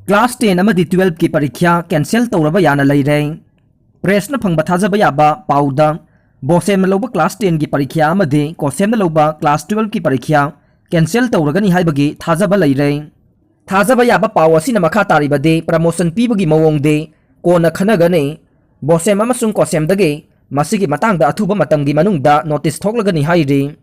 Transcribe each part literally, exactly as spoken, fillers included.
Class ten ꯑꯃꯗꯤ twelve ꯀꯤ ꯄꯔꯤꯈ꯭ꯌꯥ cancel ꯇꯧꯔꯕ ꯌꯥꯅ ꯂꯩꯔꯦ꯫ Press ꯅ ꯐꯪꯕ ꯊꯥꯖꯕ ꯌꯥꯕ ꯄꯥꯎꯗ, BOSEM ꯅ ꯂꯧꯕ class ten ꯒꯤ ꯄꯔꯤꯈ꯭ꯌꯥ ꯑꯃꯗꯤ COHSEM ꯅ ꯂꯧꯕ class twelve ꯀꯤ ꯄꯔꯤꯈ꯭ꯌꯥ cancel ꯇꯧꯔꯒꯅꯤ ꯍꯥꯏꯕꯒꯤ ꯊꯥꯖꯕ ꯂꯩꯔꯦ꯫ ꯊꯥꯖꯕ ꯌꯥꯕ ꯄꯥꯎ ꯑꯁꯤꯅ ꯃꯈꯥ ꯇꯥꯔꯤꯕꯗꯤ promotion ꯄꯤꯕꯒꯤ ꯃꯑꯣꯡꯗꯤ ꯀꯣꯟꯅ ꯈꯟꯅꯒꯅꯤ꯫ BOSEM ꯑꯃꯁꯨꯡ COHSEM ꯗꯒꯤ ꯃꯁꯤꯒꯤ ꯃꯇꯥꯡꯗ ꯑꯊꯨꯕ ꯃꯇꯝꯒꯤ ꯃꯅꯨꯡꯗ notice ꯊꯣꯛꯂꯒꯅꯤ ꯍꯥꯏꯔꯤ꯫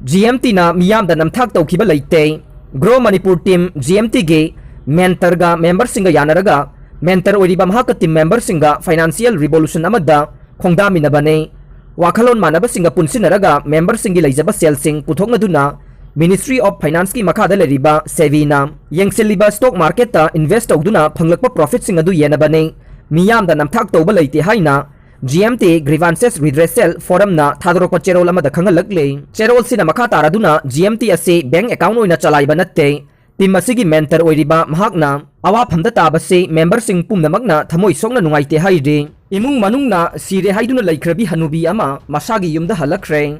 GMT ꯅ ꯃꯤꯌꯥꯝꯗ ꯅꯝꯊꯥꯛ ꯇꯧꯈꯤꯕ ꯂꯩꯇꯦ꯫ Grow Manipur Team GMT ꯒꯤ mentor ꯒ member ꯁꯤꯡꯒ ꯌꯥꯅꯔꯒ mentor ꯑꯣꯏꯔꯤꯕ ꯃꯍꯥꯛꯀ team member ꯁꯤꯡꯒ financial revolution ꯑꯃꯗ ꯈꯣꯡꯗꯥꯃꯤꯟꯅꯕꯅꯤ꯫ ꯋꯥꯈꯜꯂꯣꯟ ꯃꯥꯟꯅꯕꯁꯤꯡꯒ ꯄꯨꯟꯁꯤꯟꯅꯔꯒ member ꯁꯤꯡꯒꯤ ꯂꯩꯖꯕ ꯁꯦꯜꯁꯤꯡ ꯄꯨꯊꯣꯛꯅꯗꯨꯅ Ministry of Finance ꯀꯤ ꯃꯈꯥꯗ ꯂꯩꯔꯤꯕ SEBI ꯅ ꯌꯦꯡꯁꯤꯜꯂꯤꯕ stock market ꯇ invest ꯇꯧꯗꯨꯅ ꯐꯪꯂꯛꯄ profit ꯁꯤꯡ ꯑꯗꯨ ꯌꯦꯟꯅꯕꯅꯤ꯫ ꯃꯤꯌꯥꯝꯗ ꯅꯝꯊꯥꯛ ꯇꯧꯕ ꯂꯩꯇꯦ ꯍꯥꯏꯅ GMT Grievances Redressal Forum ꯅ ꯊꯥꯗꯣꯔꯛꯄ ꯆꯦꯔꯣꯜ ꯑꯃꯗ ꯈꯪꯍꯜꯂꯛꯂꯤ꯫ ꯆꯦꯔꯣꯜꯁꯤꯅ ꯃꯈꯥ ꯇꯥꯔꯗꯨꯅ, GMT ꯑꯁꯤ bank account ꯑꯣꯏꯅ ꯆꯂꯥꯏꯕ ꯅꯠꯇꯦ꯫ Team ꯑꯁꯤꯒꯤ mentor ꯑꯣꯏꯔꯤꯕ ꯃꯍꯥꯛꯅ ꯑꯋꯥꯐꯝꯗ ꯇꯥꯕꯁꯤ member ꯁꯤꯡ ꯄꯨꯝꯅꯃꯛꯅ ꯊꯃꯣꯏ ꯁꯣꯛꯅ ꯅꯨꯡꯉꯥꯏꯇꯦ ꯍꯥꯏꯔꯤ꯫ ꯏꯃꯨꯡ ꯃꯅꯨꯡꯅ ꯁꯤꯔꯦ ꯍꯥꯏꯗꯨꯅ ꯂꯩꯈ꯭ꯔꯕꯤ ꯍꯅꯨꯕꯤ ꯑꯃ ꯃꯁꯥꯒꯤ ꯌꯨꯝꯗ ꯍꯜꯂꯛꯈ꯭ꯔꯦ꯫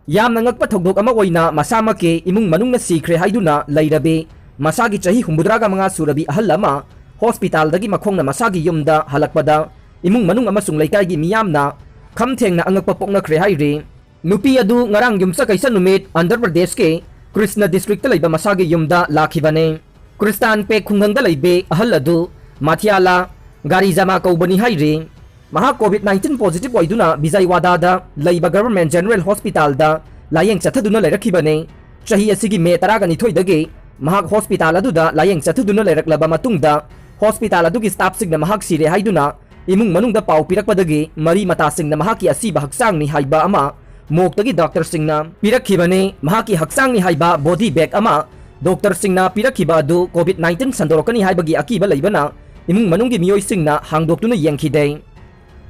ꯌꯥꯝꯅ ꯉꯛꯄ ꯊꯧꯗꯣꯛ ꯑꯃ ꯑꯣꯏꯅ ꯃꯁꯥꯃꯛꯀꯤ ꯏꯃꯨꯡ ꯃꯅꯨꯡꯅ ꯁꯤꯈ꯭ꯔꯦ ꯍꯥꯏꯗꯨꯅ ꯂꯩꯔꯕꯤ ꯃꯁꯥꯒꯤ ꯆꯍꯤ ꯍꯨꯝꯐꯨꯇꯔꯥꯒ ꯃꯉꯥ ꯁꯨꯔꯕꯤ ꯑꯍꯜ ꯑꯃ hospital ꯗꯒꯤ ꯃꯈꯣꯡꯅ ꯃꯁꯥꯒꯤ ꯌꯨꯝꯗ ꯍꯜꯂꯛꯄꯗ ꯏꯃꯨꯡ ꯃꯅꯨꯡ ꯑꯃꯁꯨꯡ ꯂꯩꯀꯥꯏꯒꯤ ꯃꯤꯌꯥꯝꯅ ꯈꯝ ꯊꯦꯡꯅ ꯑꯉꯛꯄ ꯄꯣꯛꯅꯈ꯭ꯔꯦ ꯍꯥꯏꯔꯤ꯫ ꯅꯨꯄꯤ ꯑꯗꯨ ꯉꯔꯥꯡ ꯌꯨꯝꯁꯀꯩꯁ ꯅꯨꯃꯤꯠ ꯑꯟꯙ꯭ꯔ ꯄ꯭ꯔꯗꯦꯁꯀꯤ ꯀ꯭ꯔꯤꯁꯅ district ꯇ ꯂꯩꯕ ꯃꯁꯥꯒꯤ ꯌꯨꯝꯗ ꯂꯥꯛꯈꯤꯕꯅꯤ꯫ ꯀ꯭ꯔꯤꯁꯇꯥꯟ ꯄꯦꯛ ꯈꯨꯡꯒꯪꯗ ꯂꯩꯕꯤ ꯑꯍꯜ ꯑꯗꯨ ꯃꯊꯤꯌꯥꯂꯥ ꯒꯥꯔꯤꯖꯥꯃꯥ ꯀꯧꯕꯅꯤ ꯍꯥꯏꯔꯤ꯫ ꯃꯍꯥꯛ COVID nineteen positive ꯑꯣꯏꯗꯨꯅ ꯕꯤꯖꯥꯏꯋꯥꯗꯥꯗ ꯂꯩꯕ Government General Hospital ꯗ ꯂꯥꯌꯦꯡ ꯆꯠꯊꯗꯨꯅ ꯂꯩꯔꯛꯈꯤꯕꯅꯤ꯫ ꯆꯍꯤ ꯑꯁꯤꯒꯤ ꯃꯦ ꯇꯔꯥꯒ ꯅꯤꯊꯣꯏꯗꯒꯤ ꯃꯍꯥꯛ hospital ꯑꯗꯨꯗ ꯂꯥꯌꯦꯡ ꯆꯠꯊꯗꯨꯅ ꯂꯩꯔꯛꯂꯕ ꯃꯇꯨꯡꯗ, hospital ꯑꯗꯨꯒꯤ staff ꯁꯤꯡꯅ ꯃꯍꯥꯛ ꯁꯤꯔꯦ ꯍꯥꯏꯗꯨꯅ ꯏꯃꯨꯡ ꯃꯅꯨꯡꯗ ꯄꯥꯎ ꯄꯤꯔꯛꯄꯗꯒꯤ ꯃꯔꯤ ꯃꯇꯥꯁꯤꯡꯅ ꯃꯍꯥꯛꯀꯤ ꯑꯁꯤꯕ ꯍꯛꯆꯥꯡꯅꯤ ꯍꯥꯏꯕ ꯑꯃ morgue ꯇꯒꯤ doctor ꯁꯤꯡꯅ ꯄꯤꯔꯛꯈꯤꯕꯅꯤ꯫ ꯃꯍꯥꯛꯀꯤ ꯍꯛꯆꯥꯡꯅꯤ ꯍꯥꯏꯕ body bag ꯑꯃ doctor ꯁꯤꯡꯅ ꯄꯤꯔꯛꯈꯤꯕ ꯑꯗꯨ COVID nineteen ꯁꯟꯗꯣꯔꯛꯀꯅꯤ ꯍꯥꯏꯕꯒꯤ ꯑꯀꯤꯕ ꯂꯩꯕꯅ ꯏꯃꯨꯡ ꯃꯅꯨꯡꯒꯤ ꯃꯤꯑꯣꯏꯁꯤꯡꯅ ꯍꯥꯡꯗꯣꯛꯇꯨꯅ ꯌꯦꯡꯈꯤꯗꯦ꯫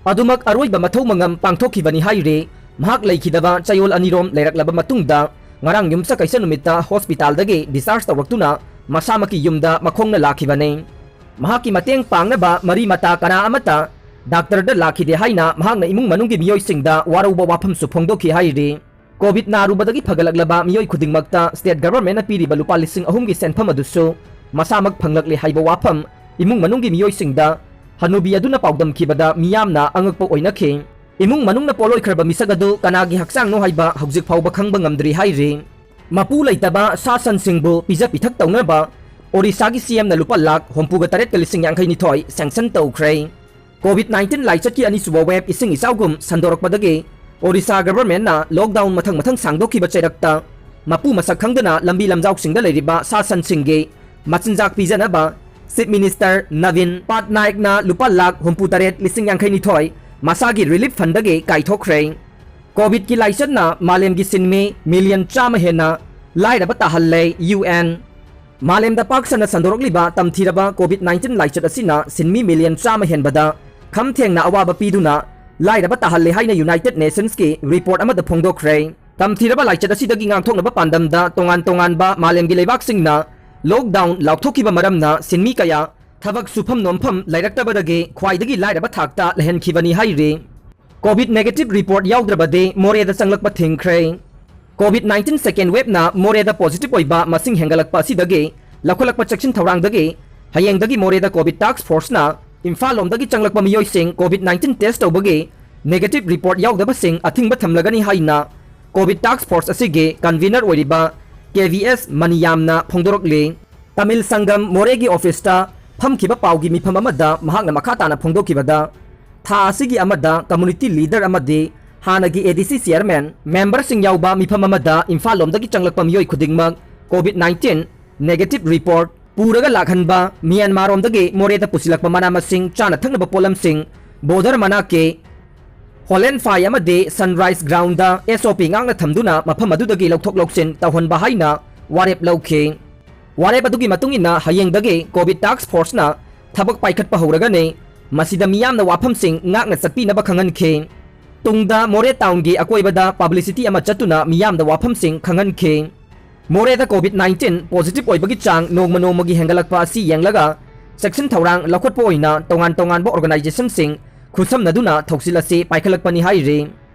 ꯑꯗꯨꯃꯛ ꯑꯔꯣꯏꯕ ꯃꯊꯧ ꯃꯉꯝ ꯄꯥꯡꯊꯣꯛꯈꯤꯕꯅꯤ ꯍꯥꯏꯔꯤ꯫ ꯃꯍꯥꯛ ꯂꯩꯈꯤꯗꯕ ꯆꯌꯣꯜ ꯑꯅꯤꯔꯣꯝ ꯂꯩꯔꯛꯂꯕ ꯃꯇꯨꯡꯗ, ꯉꯔꯥꯡ ꯌꯨꯝꯁꯀꯩꯁ ꯅꯨꯃꯤꯠꯇ hospital ꯗꯒꯤ discharge ꯇꯧꯔꯛꯇꯨꯅ ꯃꯁꯥꯃꯛꯀꯤ ꯌꯨꯝꯗ ꯃꯈꯣꯡꯅ ꯂꯥꯛꯈꯤꯕꯅꯤ꯫ ꯃꯍꯥꯛꯀꯤ ꯃꯇꯦꯡ ꯄꯥꯡꯅꯕ ꯃꯔꯤ ꯃꯇꯥ ꯀꯅꯥ ꯑꯃꯠꯇ doctor ꯗ ꯂꯥꯛꯈꯤꯗꯦ ꯍꯥꯏꯅ ꯃꯍꯥꯛꯅ ꯏꯃꯨꯡ ꯃꯅꯨꯡꯒꯤ ꯃꯤꯑꯣꯏꯁꯤꯡꯗ ꯋꯥꯔꯧꯕ ꯋꯥꯐꯝꯁꯨ ꯐꯣꯡꯗꯣꯛꯈꯤ ꯍꯥꯏꯔꯤ꯫ COVID ꯅꯥꯔꯨꯕꯗꯒꯤ ꯐꯒꯠꯂꯛꯂꯕ ꯃꯤꯑꯣꯏ ꯈꯨꯗꯤꯡꯃꯛꯇ state government ꯅ ꯄꯤꯔꯤꯕ ꯂꯨꯄꯥ ꯂꯤꯁꯤꯡ ꯑꯍꯨꯝꯒꯤ ꯁꯦꯟꯐꯝ ꯑꯗꯨꯁꯨ ꯃꯁꯥꯃꯛ ꯐꯪꯂꯛꯂꯦ ꯍꯥꯏꯕ ꯋꯥꯐꯝ ꯏꯃꯨꯡ ꯃꯅꯨꯡꯒꯤ ꯃꯤꯑꯣꯏꯁꯤꯡꯗ ꯍꯅꯨꯕꯤ ꯑꯗꯨꯅ ꯄꯥꯎꯗꯝꯈꯤꯕꯗ ꯃꯤꯌꯥꯝꯅ ꯑꯉꯛꯄ ꯑꯣꯏꯅꯈꯤ꯫ ꯏꯃꯨꯡ ꯃꯅꯨꯡꯅ ꯄꯣꯠꯂꯣꯏꯈ꯭ꯔꯕ ꯃꯤꯁꯛ ꯑꯗꯨ ꯀꯅꯥꯒꯤ ꯍꯛꯆꯥꯡꯅꯣ ꯍꯥꯏꯕ ꯍꯧꯖꯤꯛ ꯐꯥꯎꯕ ꯈꯪꯕ ꯉꯝꯗ꯭ꯔꯤ ꯍꯥꯏꯔꯤ꯫ ꯃꯄꯨ ꯂꯩꯇꯕ ꯁꯥ ꯁꯟꯁꯤꯡꯕꯨ ꯄꯤꯖ ꯄꯤꯊꯛ ꯇꯧꯅꯕ ꯑꯣꯔꯤꯁꯥꯒꯤ ꯁꯤ ꯑꯦꯝꯅ ꯂꯨꯄꯥ ꯂꯥꯈ ꯍꯨꯝꯐꯨꯒ ꯇꯔꯦꯠꯀ ꯂꯤꯁꯤꯡ ꯌꯥꯡꯈꯩ ꯅꯤꯊꯣꯏ ꯁꯦꯡꯁꯟ ꯇꯧꯈ꯭ꯔꯦ꯫ ꯀꯣꯚꯤꯗ ꯅꯥꯏꯟꯇꯤꯟ ꯂꯥꯏꯆꯠꯀꯤ ꯑꯅꯤꯁꯨꯕ ꯋꯦꯕ ꯏꯁꯤꯡ ꯏꯆꯥꯎꯒꯨꯝ ꯁꯟꯗꯣꯔꯛꯄꯗꯒꯤ ꯑꯣꯔꯤꯁꯥ ꯒꯚꯔꯟꯃꯦꯟꯠꯅ ꯂꯣꯛꯗꯥꯎꯟ ꯃꯊꯪ ꯃꯊꯪ ꯁꯥꯡꯗꯣꯛꯈꯤꯕ ꯆꯩꯔꯛꯇ ꯃꯄꯨ ꯃꯁꯛ ꯈꯪꯗꯅ ꯂꯝꯕꯤ ꯂꯝꯖꯥꯎꯁꯤꯡꯗ ꯂꯩꯔꯤꯕ ꯁꯥ ꯁꯟꯁꯤꯡꯒꯤ ꯃꯆꯤꯟꯖꯥꯛ ꯄꯤꯖꯅꯕ ꯆꯤꯐ ꯃꯤꯅꯤꯁꯇꯔ ꯅꯕꯤꯟ ꯄꯥꯠꯅꯥꯏꯛꯅ ꯂꯨꯄꯥ ꯂꯥꯈ ꯍꯨꯝꯐꯨ ꯇꯔꯦꯠ ꯂꯤꯁꯤꯡ ꯌꯥꯡꯈꯩ ꯅꯤꯊꯣꯏ ꯃꯁꯥꯒꯤ ꯔꯤꯂꯤꯐ ꯐꯟꯗꯒꯤ ꯀꯥꯏꯊꯣꯛꯈ꯭ꯔꯦ꯫ ꯀꯣꯚꯤꯗꯀꯤ ꯂꯥꯏꯆꯠꯅ ꯃꯥꯂꯦꯝꯒꯤ ꯁꯤꯟꯃꯤ ꯃꯤꯂꯤꯌꯟ ꯆꯥꯝꯃ ꯍꯦꯟꯅ ꯂꯥꯏꯔꯕ ꯇꯥꯍꯜꯂꯦ, ꯌꯨ ꯑꯦꯟ꯫ ꯃꯥꯂꯦꯝꯗ ꯄꯥꯛ ꯁꯟꯅ ꯁꯟꯗꯣꯔꯛꯂꯤꯕ ꯇꯝꯊꯤꯔꯕ ꯀꯣꯚꯤꯗ ꯅꯥꯏꯟꯇꯤꯟ ꯂꯥꯏꯆꯠ ꯑꯁꯤꯅ ꯁꯤꯟꯃꯤ ꯃꯤꯂꯤꯌꯟ ꯆꯥꯝꯃ ꯍꯦꯟꯕꯗ ꯈꯝ ꯊꯦꯡꯅ ꯑꯋꯥꯕ ꯄꯤꯗꯨꯅ ꯂꯥꯏꯔꯕ ꯇꯥꯍꯜꯂꯦ ꯍꯥꯏꯅ ꯌꯨꯅꯥꯏꯇꯦꯗ ꯅꯦꯁꯟꯁꯀꯤ ꯔꯤꯄꯣꯔꯠ ꯑꯃꯗ ꯐꯣꯡꯗꯣꯛꯈ꯭ꯔꯦ꯫ ꯇꯝꯊꯤꯔꯕ ꯂꯥꯏꯆꯠ ꯑꯁꯤꯗꯒꯤ ꯉꯥꯛꯊꯣꯛꯅꯕ ꯄꯥꯟꯗꯝꯗ ꯇꯣꯉꯥꯟ ꯇꯣꯉꯥꯟꯕ ꯃꯥꯂꯦꯝꯒꯤ ꯂꯩꯕꯥꯛꯁꯤꯡꯅ ꯂꯣꯛꯗꯥꯎꯟ ꯂꯥꯎꯊꯣꯛꯈꯤꯕ ꯃꯔꯝꯅ ꯁꯤꯟꯃꯤ ꯀꯌꯥ ꯊꯕꯛ ꯁꯨꯐꯝ ꯅꯣꯝꯐꯝ ꯂꯩꯔꯛꯇꯕꯗꯒꯤ ꯈ꯭ꯋꯥꯏꯗꯒꯤ ꯂꯥꯏꯔꯕ ꯊꯥꯛꯇ ꯂꯩꯍꯟꯈꯤꯕꯅꯤ ꯍꯥꯏꯔꯤ꯫ ꯀꯣꯚꯤꯗ ꯅꯦꯒꯦꯇꯤꯚ ꯔꯤꯄꯣꯔꯠ ꯌꯥꯎꯗ꯭ꯔꯕꯗꯤ ꯃꯣꯔꯦꯗ ꯆꯪꯂꯛꯄ ꯊꯤꯡꯈ꯭ꯔꯦ꯫ ꯀꯣꯚꯤꯗ ꯅꯥꯏꯟꯇꯤꯟ ꯁꯦꯀꯦꯟ ꯋꯦꯕꯅ ꯃꯣꯔꯦꯗ ꯄꯣꯖꯤꯇꯤꯚ ꯑꯣꯏꯕ ꯃꯁꯤꯡ ꯍꯦꯟꯒꯠꯂꯛꯄ ꯑꯁꯤꯗꯒꯤ ꯂꯧꯈꯠꯂꯛꯄ ꯆꯦꯛꯁꯤꯟ ꯊꯧꯔꯥꯡꯗꯒꯤ ꯍꯌꯦꯡꯗꯒꯤ ꯃꯣꯔꯦꯗ ꯀꯣꯚꯤꯗ ꯇꯥꯛꯁ ꯐꯣꯔꯁꯅ ꯏꯝꯐꯥꯜ ꯂꯣꯝꯗꯒꯤ ꯆꯪꯂꯛꯄ ꯃꯤꯑꯣꯏꯁꯤꯡ ꯀꯣꯚꯤꯗ ꯅꯥꯏꯟꯇꯤꯟ ꯇꯦꯁ ꯇꯧꯕꯒꯤ ꯅꯦꯒꯦꯇꯤꯚ ꯔꯤꯄꯣꯔꯠ ꯌꯥꯎꯗꯕꯁꯤꯡ ꯑꯊꯤꯡꯕ ꯊꯝꯂꯒꯅꯤ ꯍꯥꯏꯅ ꯀꯣꯚꯤꯗ ꯇꯥꯛꯁ ꯐꯣꯔꯁ ꯑꯁꯤꯒꯤ ꯀꯟꯚꯤꯅꯔ ꯑꯣꯏꯔꯤꯕ ꯀꯦ ꯚꯤ ꯑꯦꯁ ꯃꯅꯤꯌꯥꯝꯅ ꯐꯣꯡꯗꯣꯔꯛꯂꯤ꯫ ꯇꯥꯃꯤꯜ ꯁꯪꯒꯝ ꯃꯣꯔꯦꯒꯤ ꯑꯣꯐꯤꯁꯇ ꯐꯝꯈꯤꯕ ꯄꯥꯎꯒꯤ ꯃꯤꯐꯝ ꯑꯃꯗ ꯃꯍꯥꯛꯅ ꯃꯈꯥ ꯇꯥꯅ ꯐꯣꯡꯗꯣꯛꯈꯤꯕꯗ, ꯊꯥ ꯑꯁꯤꯒꯤ ꯑꯃꯗ ꯀꯝꯃꯨꯅꯤꯇꯤ ꯂꯤꯗꯔ ꯑꯃꯗꯤ ꯍꯥꯟꯅꯒꯤ ꯑꯦ ꯗꯤ ꯁꯤ ꯆꯤꯌꯔꯃꯦꯟ, ꯃꯦꯝꯕꯔꯁꯤꯡ ꯌꯥꯎꯕ ꯃꯤꯐꯝ ꯑꯃꯗ ꯏꯝꯐꯥꯜ ꯂꯣꯝꯗꯒꯤ ꯆꯪꯂꯛꯄ ꯃꯤꯑꯣꯏ ꯈꯨꯗꯤꯡꯃꯛ ꯀꯣꯚꯤꯗ ꯅꯥꯏꯟꯇꯤꯟ ꯅꯦꯒꯦꯇꯤꯚ ꯔꯤꯄꯣꯔꯠ ꯄꯨꯔꯒ ꯂꯥꯛꯍꯟꯕ, ꯃ꯭ꯌꯥꯟꯃꯥꯔꯔꯣꯝꯗꯒꯤ ꯃꯣꯔꯦꯗ ꯄꯨꯁꯤꯜꯂꯛꯄ ꯃꯅꯥ ꯃꯁꯤꯡ, ꯆꯥꯅ ꯊꯛꯅꯕ ꯄꯣꯠꯂꯝꯁꯤꯡ, ꯕꯣꯗꯔ ꯃꯅꯥꯛꯀꯤ ꯍꯣꯂꯦꯟ ꯐꯥꯏ ꯑꯃꯗꯤ ꯁꯟꯔꯥꯏꯁ ꯒ꯭ꯔꯥꯎꯟꯗ ꯑꯦꯁ ꯑꯣ ꯄꯤ ꯉꯥꯛꯅ ꯊꯝꯗꯨꯅ ꯃꯐꯝ ꯑꯗꯨꯗꯒꯤ ꯂꯧꯊꯣꯛ ꯂꯧꯁꯤꯟ ꯇꯧꯍꯟꯕ ꯍꯥꯏꯅ ꯋꯥꯔꯦꯞ ꯂꯧꯈꯤ꯫ ꯋꯥꯔꯦꯞ ꯑꯗꯨꯒꯤ ꯃꯇꯨꯡ ꯏꯟꯅ ꯍꯌꯦꯡꯗꯒꯤ ꯀꯣꯚꯤꯗ ꯇꯥꯛꯁ ꯐꯣꯔꯁꯅ ꯊꯕꯛ ꯄꯥꯏꯈꯠꯄ ꯍꯧꯔꯒꯅꯤ꯫ ꯃꯁꯤꯗ ꯃꯤꯌꯥꯝꯅ ꯋꯥꯐꯝꯁꯤꯡ ꯉꯥꯛꯅ ꯆꯠꯄꯤꯅꯕ ꯈꯪꯍꯟꯈꯤ꯫ ꯇꯨꯡꯗ ꯃꯣꯔꯦ ꯇꯥꯎꯟꯒꯤ ꯑꯀꯣꯏꯕꯗ ꯄꯕ꯭ꯂꯤꯁꯤꯇꯤ ꯑꯃ ꯆꯠꯇꯨꯅ ꯃꯤꯌꯥꯝꯗ ꯋꯥꯐꯝꯁꯤꯡ ꯈꯪꯍꯟꯈꯤ꯫ ꯃꯣꯔꯦꯗ ꯀꯣꯚꯤꯗ ꯅꯥꯏꯟꯇꯤꯟ ꯄꯣꯖꯤꯇꯤꯚ ꯑꯣꯏꯕꯒꯤ ꯆꯥꯡ ꯅꯣꯡꯃ ꯅꯣꯡꯃꯒꯤ ꯍꯦꯟꯒꯠꯂꯛꯄ ꯑꯁꯤ ꯌꯦꯡꯂꯒ ꯆꯦꯛꯁꯤꯟ ꯊꯧꯔꯥꯡ ꯂꯧꯈꯠꯄ ꯑꯣꯏꯅ ꯇꯣꯉꯥꯟ ꯇꯣꯉꯥꯟꯕ ꯑꯣꯔꯒꯅꯥꯏꯖꯦꯁꯟꯁꯤꯡ ꯈꯨꯠꯁꯝꯅꯗꯨꯅ ꯊꯧꯁꯤꯜ ꯑꯁꯤ ꯄꯥꯏꯈꯠꯂꯛꯄꯅꯤ ꯍꯥꯏꯔꯤ꯫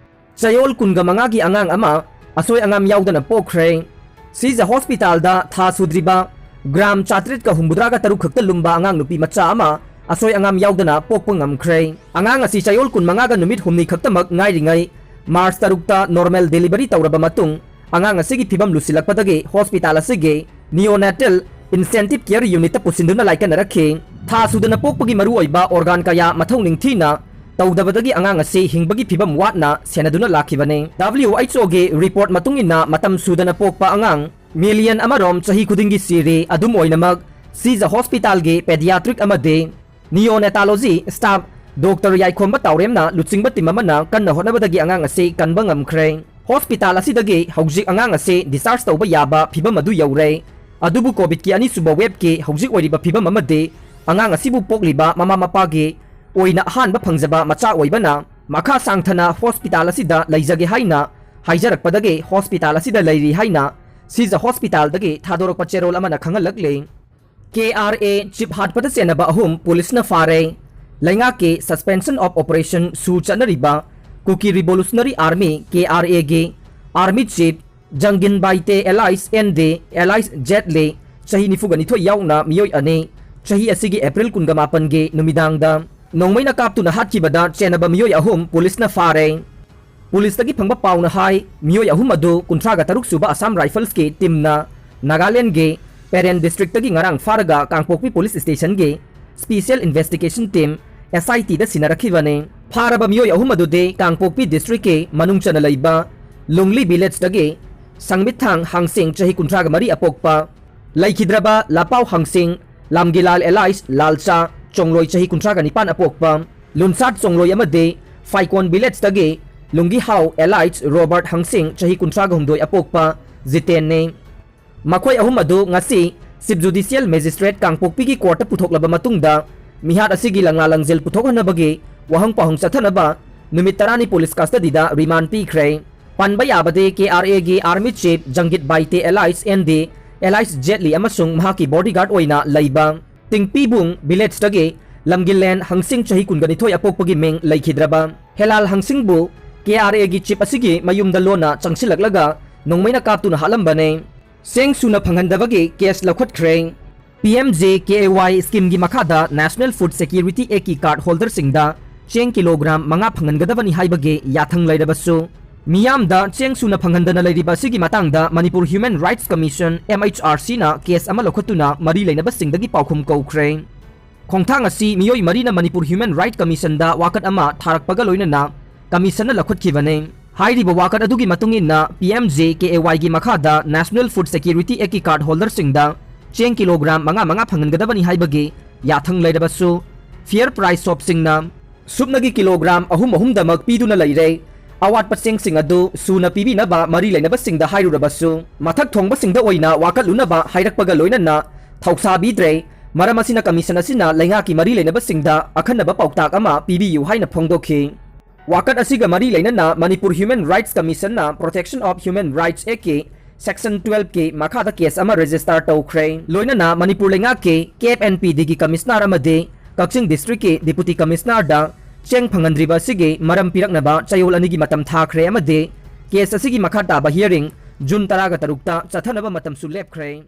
ꯆꯌꯣꯜ ꯀꯨꯟꯒ ꯃꯉꯥꯒꯤ ꯑꯉꯥꯡ ꯑꯃ ꯑꯁꯣꯏ ꯑꯉꯥꯝ ꯌꯥꯎꯗꯅ ꯄꯣꯛꯈ꯭ꯔꯦ꯫ ꯁꯤꯖ ꯍꯣꯁꯄꯤꯇꯥꯜꯗ ꯊꯥ ꯁꯨꯗ꯭ꯔꯤꯕ ꯒ꯭ꯔꯥꯝ ꯆꯥꯇ꯭ꯔꯦꯠꯀ ꯍꯨꯝꯐꯨꯇꯔꯥꯒ ꯇꯔꯨꯛ ꯈꯛꯇ ꯂꯨꯝꯕ ꯑꯉꯥꯡ ꯅꯨꯄꯤ ꯃꯆꯥ ꯑꯃ ꯑꯁꯣꯏ ꯑꯉꯥꯝ ꯌꯥꯎꯗꯅ ꯄꯣꯛꯄ ꯉꯝꯈ꯭ꯔꯦ꯫ ꯑꯉꯥꯡ ꯑꯁꯤ ꯆꯌꯣꯜ ꯀꯨꯟꯃꯉꯥꯒ ꯅꯨꯃꯤꯠ ꯍꯨꯝꯅꯤ ꯈꯛꯇꯃꯛ ꯉꯥꯏꯔꯤꯉꯩ, ꯃꯥꯔꯆ ꯇꯔꯨꯛꯇ ꯅꯣꯔꯃꯦꯜ ꯗꯦꯂꯤꯚꯔꯤ ꯇꯧꯔꯕ ꯃꯇꯨꯡ, ꯑꯉꯥꯡ ꯑꯁꯤꯒꯤ ꯐꯤꯕꯝ ꯂꯨꯁꯤꯜꯂꯛꯄꯗꯒꯤ ꯍꯣꯁꯄꯤꯇꯥꯜ ꯑꯁꯤꯒꯤ ꯅꯤꯑꯣꯅꯦꯇꯦꯜ ꯏꯟꯁꯦꯟꯇꯤꯚ ꯀꯦꯌꯔ ꯌꯨꯅꯤꯠꯇ ꯄꯨꯁꯤꯟꯗꯨꯅ ꯂꯥꯏꯀꯠꯅꯔꯛꯈꯤ꯫ ꯊꯥ ꯁꯨꯗꯅ ꯄꯣꯛꯄꯒꯤ ꯃꯔꯨꯑꯣꯏꯕ ꯑꯣꯔꯒꯥꯟ ꯀꯌꯥ ꯃꯊꯧ ꯅꯤꯡꯊꯤꯅ ꯇꯧꯗꯕꯗꯒꯤ ꯑꯉꯥꯡ ꯑꯁꯤ ꯍꯤꯡꯕꯒꯤ ꯐꯤꯕꯝ ꯋꯥꯠꯅ ꯁꯦꯟꯅꯗꯨꯅ ꯂꯥꯛꯈꯤꯕꯅꯤ꯫ W H O ꯒꯤ ꯔꯤꯄꯣꯔꯠ ꯃꯇꯨꯡ ꯏꯟꯅ, ꯃꯇꯝ ꯁꯨꯗꯅ ꯄꯣꯛꯄ ꯑꯉꯥꯡ ꯃꯤꯂꯤꯌꯟ ꯑꯃꯔꯣꯝ ꯆꯍꯤ ꯈꯨꯗꯤꯡꯒꯤ ꯁꯤꯔꯤ꯫ ꯑꯗꯨꯝ ꯑꯣꯏꯅꯃꯛ, ꯁꯤꯖ ꯍꯣꯁꯄꯤꯇꯥꯜꯒꯤ ꯄꯦꯗꯤꯌꯥꯇ꯭ꯔꯤꯛ ꯑꯃꯗꯤ ꯅꯤꯑꯣꯅꯦꯇꯥꯂꯣꯖꯤ ꯁ꯭ꯇꯥꯐ ꯗꯣꯛꯇꯔ ꯌꯥꯏꯈꯣꯝꯕ ꯇꯥꯎꯔꯦꯝꯅ ꯂꯨꯆꯤꯡꯕ ꯇꯤꯝ ꯑꯃꯅ ꯀꯟꯅ ꯍꯣꯠꯅꯕꯗꯒꯤ ꯑꯉꯥꯡ ꯑꯁꯤ ꯀꯟꯕ ꯉꯝꯈ꯭ꯔꯦ꯫ ꯍꯣꯁꯄꯤꯇꯥꯜ ꯑꯁꯤꯗꯒꯤ ꯍꯧꯖꯤꯛ ꯑꯉꯥꯡ ꯑꯁꯤ ꯗꯤꯁꯆꯥꯔꯖ ꯇꯧꯕ ꯌꯥꯕ ꯐꯤꯕꯝ ꯑꯗꯨ ꯌꯧꯔꯦ꯫ ꯑꯗꯨꯕꯨ ꯀꯣꯚꯤꯗꯀꯤ ꯑꯅꯤꯁꯨꯕ ꯋꯦꯕꯀꯤ ꯍꯧꯖꯤꯛ ꯑꯣꯏꯔꯤꯕ ꯐꯤꯕꯝ ꯑꯃꯗꯤ ꯑꯉꯥꯡ ꯑꯁꯤꯕꯨ ꯄꯣꯛꯂꯤꯕ ꯃꯃꯥ ꯃꯄꯥꯒꯤ ꯑꯣꯏꯅ ꯑꯍꯥꯟꯕ ꯐꯪꯖꯕ ꯃꯆꯥ ꯑꯣꯏꯕꯅ, ꯃꯈꯥ ꯁꯥꯡꯊꯅ ꯍꯣꯁꯄꯤꯇꯥꯜ ꯑꯁꯤꯗ ꯂꯩꯖꯒꯦ ꯍꯥꯏꯅ ꯍꯥꯏꯖꯔꯛꯄꯗꯒꯤ ꯍꯣꯁꯄꯤꯇꯥꯜ ꯑꯁꯤꯗ ꯂꯩꯔꯤ ꯍꯥꯏꯅ ꯁꯤꯖ ꯍꯣꯁꯄꯤꯇꯥꯜꯗꯒꯤ ꯊꯥꯗꯣꯔꯛꯄ ꯆꯦꯔꯣꯜ ꯑꯃꯅ ꯈꯪꯍꯜꯂꯛꯂꯤ꯫ K R A ꯆꯤꯞ ꯍꯥꯠꯄꯗ ꯆꯦꯟꯅꯕ ꯑꯍꯨꯝ ꯄꯨꯂꯤꯁꯅ ꯐꯥꯔꯦ꯫ ꯂꯩꯉꯥꯛꯀꯤ Suspension of Operation ꯁꯨ ꯆꯠꯅꯔꯤꯕ Kuki revolutionary army, K R A ꯒꯤ army chief Janggin Baite alias N D alias Jet Li, ꯆꯍꯤ ꯅꯤꯐꯨꯒ ꯅꯤꯊꯣꯏ ꯌꯥꯎꯅ ꯃꯤꯑꯣꯏ ꯑꯅꯤ, ꯆꯍꯤ ꯑꯁꯤꯒꯤ ꯑꯦꯄ꯭ꯔꯤꯜ ꯀꯨꯟꯒ ꯃꯥꯄꯟꯒꯤ ꯅꯨꯃꯤꯗꯥꯡꯗ ꯅꯣꯡꯃꯩꯅ ꯀꯥꯞꯇꯨꯅ ꯍꯥꯠꯈꯤꯕꯗ ꯆꯦꯟꯅꯕ ꯃꯤꯑꯣꯏ ꯑꯍꯨꯝ ꯄꯨꯂꯤꯁꯅ ꯐꯥꯔꯦ꯫ ꯄꯨꯂꯤꯁꯇꯒꯤ ꯐꯪꯕ ꯄꯥꯎꯅ ꯍꯥꯏ, ꯃꯤꯑꯣꯏ ꯑꯍꯨꯝ ꯑꯗꯨ ꯀꯨꯟꯊ꯭ꯔꯥꯒ ꯇꯔꯨꯛ ꯁꯨꯕ ꯑꯁꯥꯝ ꯔꯥꯏꯐꯜꯁꯀꯤ ꯇꯤꯝꯅ ꯅꯥꯒꯥꯂꯦꯟꯗꯒꯤ ꯄꯦꯔꯦꯟ ꯗꯤꯁꯇ꯭ꯔꯤꯛꯇꯒꯤ ꯉꯔꯥꯡ ꯐꯥꯔꯒ ꯀꯥꯡꯄꯣꯛꯄꯤ ꯄꯨꯂꯤꯁ ꯁ꯭ꯇꯦꯁꯟꯒꯤ Special Investigation Team, S I T ꯗ ꯁꯤꯟꯅꯔꯛꯈꯤꯕꯅꯤ꯫ ꯐꯥꯔꯕ ꯃꯤꯑꯣꯏ ꯑꯍꯨꯝ ꯑꯗꯨꯗꯤ ꯀꯥꯡꯄꯣꯛꯄꯤ ꯗꯤꯁꯇ꯭ꯔꯤꯛꯀꯤ ꯃꯅꯨꯡ ꯆꯟꯅ ꯂꯩꯕ ꯂꯨꯡꯂꯤ ꯚꯤꯂꯦꯖꯇꯒꯤ ꯁꯪꯃꯤꯠꯊꯥꯡ ꯍꯥꯡꯁꯤꯡ, ꯆꯍꯤ ꯀꯨꯟꯊ꯭ꯔꯥꯒ ꯃꯔꯤ ꯑꯄꯣꯛꯄ, ꯂꯩꯈꯤꯗ꯭ꯔꯕ ꯂꯥꯄꯥꯎ ꯍꯥꯡꯁꯤꯡ, ꯂꯥꯝꯒꯤꯂꯥꯜ alias ꯂꯥꯜꯆꯥ ꯆꯣꯡꯂꯣꯏ, ꯆꯍꯤ ꯀꯨꯟꯊ꯭ꯔꯥꯒ ꯅꯤꯄꯥꯟ ꯑꯄꯣꯛꯄ, ꯂꯨꯟꯁꯥꯠ ꯆꯣꯡꯂꯣꯏ ꯑꯃꯗꯤ ꯐꯥꯏꯀꯣꯟ ꯚꯤꯂꯦꯖꯇꯒꯤ ꯂꯨꯡꯒꯤꯍꯥꯎ alias ꯔꯣꯕꯔꯠ ꯍꯥꯡꯁꯤꯡ, ꯆꯍꯤ ꯀꯨꯟꯊ꯭ꯔꯥꯒ ꯍꯨꯝꯗꯣꯏ ꯑꯄꯣꯛꯄ ꯖꯤꯇꯦꯟꯅꯤ꯫ ꯃꯈꯣꯏ ꯑꯍꯨꯝ ꯑꯗꯨ ꯉꯁꯤ ꯆꯤꯐ ꯖꯨꯗꯤꯁꯤꯌꯦꯜ ꯃꯦꯖꯤꯁꯇ꯭ꯔꯦꯠ ꯀꯥꯡꯄꯣꯛꯄꯤꯒꯤ ꯀꯣꯔꯠꯇ ꯄꯨꯊꯣꯛꯂꯕ ꯃꯇꯨꯡꯗ, ꯃꯤꯍꯥꯠ ꯑꯁꯤꯒꯤ ꯂꯪꯂꯥ ꯂꯪꯖꯦꯜ ꯄꯨꯊꯣꯛꯍꯟꯅꯕꯒꯤ ꯋꯥꯍꯪ ꯄꯥꯎꯍꯪ ꯆꯠꯊꯅꯕ ꯅꯨꯃꯤꯠ ꯇꯔꯥꯅꯤ ꯄꯨꯂꯤꯁ ꯀꯁꯇꯗꯤꯗ ꯔꯤꯃꯥꯟ ꯄꯤꯈ꯭ꯔꯦ꯫ ꯄꯟꯕ ꯌꯥꯕꯗꯤ, K R A ꯒꯤ army chief Janggit Baite alias N D alias Jet Li ꯑꯃꯁꯨꯡ ꯃꯍꯥꯛꯀꯤ ꯕꯣꯗꯤꯒꯥꯔꯗ ꯑꯣꯏꯅ ꯂꯩꯕ ꯇꯤꯡꯄꯤꯕꯨꯡ ꯚꯤꯂꯦꯖꯇꯒꯤ ꯂꯝꯒꯤꯂꯦꯟ ꯍꯪꯁꯤꯡ, ꯆꯍꯤ ꯀꯨꯟꯒ ꯅꯤꯊꯣꯏ ꯑꯄꯣꯛꯄꯒꯤ ꯃꯤꯡ ꯂꯩꯈꯤꯗ꯭ꯔꯕ ꯍꯦꯂꯥꯜ ꯍꯪꯁꯤꯡꯕꯨ K R A ꯒꯤ ꯆꯤꯐ ꯑꯁꯤꯒꯤ ꯃꯌꯨꯝꯗ ꯂꯣꯟꯅ ꯆꯪꯁꯤꯜꯂꯛꯂꯒ ꯅꯣꯡꯃꯩꯅ ꯀꯥꯞꯇꯨꯅ ꯍꯥꯠꯂꯝꯕꯅꯤ꯫ ꯆꯦꯡ ꯁꯨꯅ ꯐꯪꯍꯟꯗꯕꯒꯤ ꯀꯦꯁ ꯂꯧꯈꯠꯈ꯭ꯔꯦ꯫ P M J K A Y ꯁ꯭ꯀꯤꯝꯒꯤ ꯃꯈꯥꯗ National Food Security Act ꯀꯤ ꯀꯥꯔꯗ ꯍꯣꯜꯗꯔꯁꯤꯡꯗ ꯆꯦꯡ ꯀꯤꯂꯣꯒ꯭ꯔꯥꯝ ꯃꯉꯥ ꯐꯪꯍꯟꯒꯗꯕꯅꯤ ꯍꯥꯏꯕꯒꯤ ꯌꯥꯊꯪ ꯂꯩꯔꯕꯁꯨ, ꯃꯤꯌꯥꯝꯗ ꯆꯦꯡ ꯁꯨꯅ ꯐꯪꯍꯟꯗꯅ ꯂꯩꯔꯤꯕ ꯑꯁꯤꯒꯤ ꯃꯇꯥꯡꯗ Manipur human rights commission, M H R C ꯅ ꯀꯦꯁ ꯑꯃ ꯂꯧꯈꯠꯇꯨꯅ ꯃꯔꯤ ꯂꯩꯅꯕꯁꯤꯡꯗꯒꯤ ꯄꯥꯎꯈꯨꯝ ꯀꯧꯈ꯭ꯔꯦ꯫ ꯈꯣꯡꯊꯥꯡ ꯑꯁꯤ ꯃꯤꯑꯣꯏ ꯃꯔꯤꯅ ꯃꯅꯤꯄꯨꯔ ꯍ꯭ꯌꯨꯃꯦꯟ ꯔꯥꯏꯠ ꯀꯃꯤꯁꯟꯗ ꯋꯥꯀꯠ ꯑꯃ ꯊꯥꯔꯛꯄꯒ ꯂꯣꯏꯅꯅ ꯀꯃꯤꯁꯟꯅ ꯂꯧꯈꯠꯈꯤꯕꯅꯤ꯫ ꯍꯥꯏꯔꯤꯕ ꯋꯥꯀꯠ ꯑꯗꯨꯒꯤ ꯃꯇꯨꯡ ꯏꯟꯅ, ꯄꯤ ꯑꯦꯝ ꯖꯦ ꯀꯦ ꯑꯦ ꯋꯥꯏꯒꯤ ꯃꯈꯥꯗ National Food Security Act ꯀꯤ ꯀꯥꯔꯗ ꯍꯣꯜꯗꯔꯁꯤꯡꯗ ꯆꯦꯡ ꯀꯤꯂꯣꯒ꯭ꯔꯥꯝ ꯃꯉꯥ ꯃꯉꯥ ꯐꯪꯍꯟꯒꯗꯕꯅꯤ ꯍꯥꯏꯕꯒꯤ ꯌꯥꯊꯪ ꯂꯩꯔꯕꯁꯨ, ꯐꯤꯌꯔ ꯄ꯭ꯔꯥꯏꯁ ꯁꯣꯞꯁꯤꯡꯅ ꯁꯨꯞꯅꯒꯤ ꯀꯤꯂꯣꯒ꯭ꯔꯥꯝ ꯑꯍꯨꯝ ꯑꯍꯨꯝꯗꯃꯛ ꯄꯤꯗꯨꯅ ꯂꯩꯔꯦ꯫ ꯑꯋꯥꯠꯄ ꯆꯦꯡꯁꯤꯡ ꯑꯗꯨ ꯁꯨꯅ ꯄꯤꯕꯤꯅꯕ ꯃꯔꯤ ꯂꯩꯅꯕꯁꯤꯡꯗ ꯍꯥꯏꯔꯨꯔꯕꯁꯨ, ꯃꯊꯛ ꯊꯣꯡꯕꯁꯤꯡꯗ ꯑꯣꯏꯅ ꯋꯥꯀꯠꯂꯨꯅꯕ ꯍꯥꯏꯔꯛꯄꯒ ꯂꯣꯏꯅꯅ ꯊꯧꯁꯥꯕꯤꯗ꯭ꯔꯦ꯫ ꯃꯔꯝ ꯑꯁꯤꯅ, ꯀꯃꯤꯁꯟ ꯑꯁꯤꯅ ꯂꯩꯉꯥꯛꯀꯤ ꯃꯔꯤ ꯂꯩꯅꯕꯁꯤꯡꯗ ꯑꯈꯟꯅꯕ ꯄꯥꯎꯇꯥꯛ ꯑꯃ ꯄꯤꯕꯤꯌꯨ ꯍꯥꯏꯅ ꯐꯣꯡꯗꯣꯛꯈꯤ꯫ ꯋꯥꯀꯠ ꯑꯁꯤꯒ ꯃꯔꯤ ꯂꯩꯅꯅ ꯃꯅꯤꯄꯨꯔ ꯍ꯭ꯌꯨꯃꯦꯟ ꯔꯥꯏꯠꯁ ꯀꯃꯤꯁꯟꯅ Protection of Human Rights Act ꯀꯤ Section twelve ꯀꯤ ꯃꯈꯥꯗ ꯀꯦꯁ ꯑꯃ ꯔꯦꯖꯤꯁꯇꯥꯔ ꯇꯧꯈ꯭ꯔꯦ꯫ ꯂꯣꯏꯅꯅ ꯃꯅꯤꯄꯨꯔ ꯂꯩꯉꯥꯛꯀꯤ ꯀꯦꯞ ꯑꯦꯟ ꯄꯤ ꯗꯤꯒꯤ ꯀꯃꯤꯁꯅꯔ ꯑꯃꯗꯤ ꯀꯛꯆꯤꯡ ꯗꯤꯁꯇ꯭ꯔꯤꯛꯀꯤ ꯗꯤꯄꯨꯇꯤ ꯀꯃꯤꯁꯅꯔꯗ ꯆꯦꯡ ꯐꯪꯍꯟꯗ꯭ꯔꯤꯕ ꯑꯁꯤꯒꯤ ꯃꯔꯝ ꯄꯤꯔꯛꯅꯕ ꯆꯌꯣꯜ ꯑꯅꯤꯒꯤ ꯃꯇꯝ ꯊꯥꯈ꯭ꯔꯦ ꯑꯃꯗꯤ ꯀꯦꯁ ꯑꯁꯤꯒꯤ ꯃꯈꯥ ꯇꯥꯕ ꯍꯤꯌꯔꯤꯡ ꯖꯨꯟ ꯇꯔꯥꯒ ꯇꯔꯨꯛꯇ ꯆꯠꯊꯅꯕ ꯃꯇꯝꯁꯨ ꯂꯦꯞꯈ꯭ꯔꯦ꯫